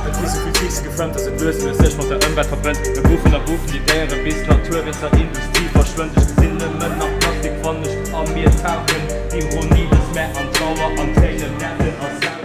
Et gi souvill Fiichse gefëmmt, dass et lues lues sech mat der Ëmwelt verbënnt. Mir ruffen a ruffen déi Déiere bis d'Natur wéinst der Industrie verschwënnt. Ech gesinn nëmmen nach Plastik wann ech am Mier tauchen. D'Ironie, dass mär an Trauer an Tréine wäerten ersaufen.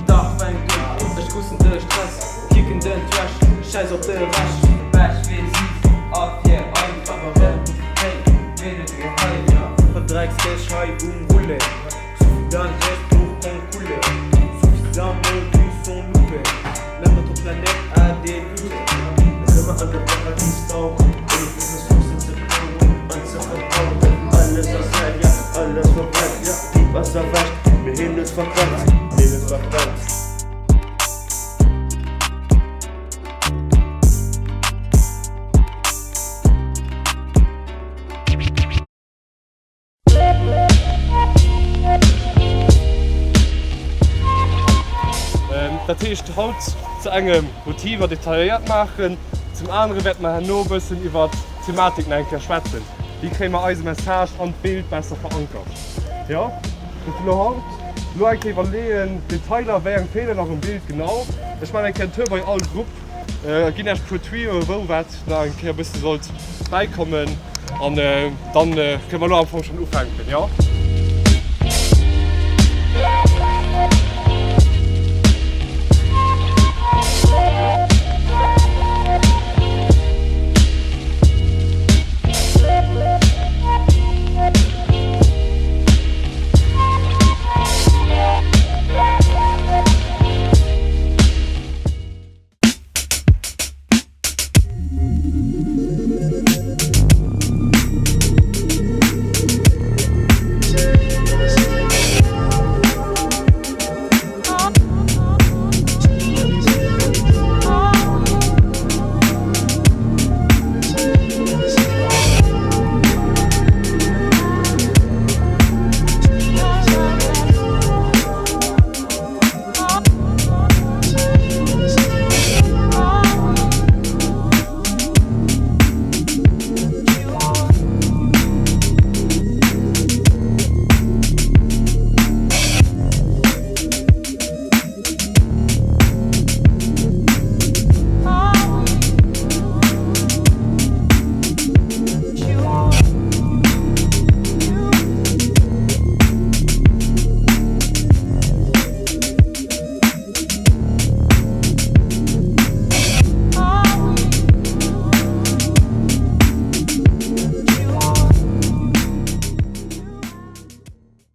Dag fänkt un, ech kussen de Stress, kicken den Trash, schäiss op de Rescht. Bescht fir si a fir einfach erëm hey, ween huet gehei? Verdrecksdech hei um Rulle, suffisant geste pour qu'on coule, suffisamment vu son loupe, même notre planète a des doutes. Ëmmer an de Paradies tauchen, ouni Ressourcen ze klauen an ze verbrauchen. Alles ass hell, ja, alles verbrennt, ja, Dieb ass erwächt, mir hinn et verbrannt, hinn et verbrannt. Dat heescht haut zu engem Motiver detailléiert maachen, zum anere wäerte mer herno e bëssen iwwer d'Thematik nach eng Kéier schwätzen. Wéi kréie mer eise Message an d'Bild besser verankert? Jo, dofir elo haut elo eng Kéier iwwerleeën, Detailer, wéi eng feelen nach um Bild genau. Ech maachen eng Kéier en Tour bei all Grupp, ginn Iech e puer Tuyauxen, wou wat nach eng Kéier e bësse sollt bäikommen. An dann kënne mer elo am Fong schonn ufänken, jo?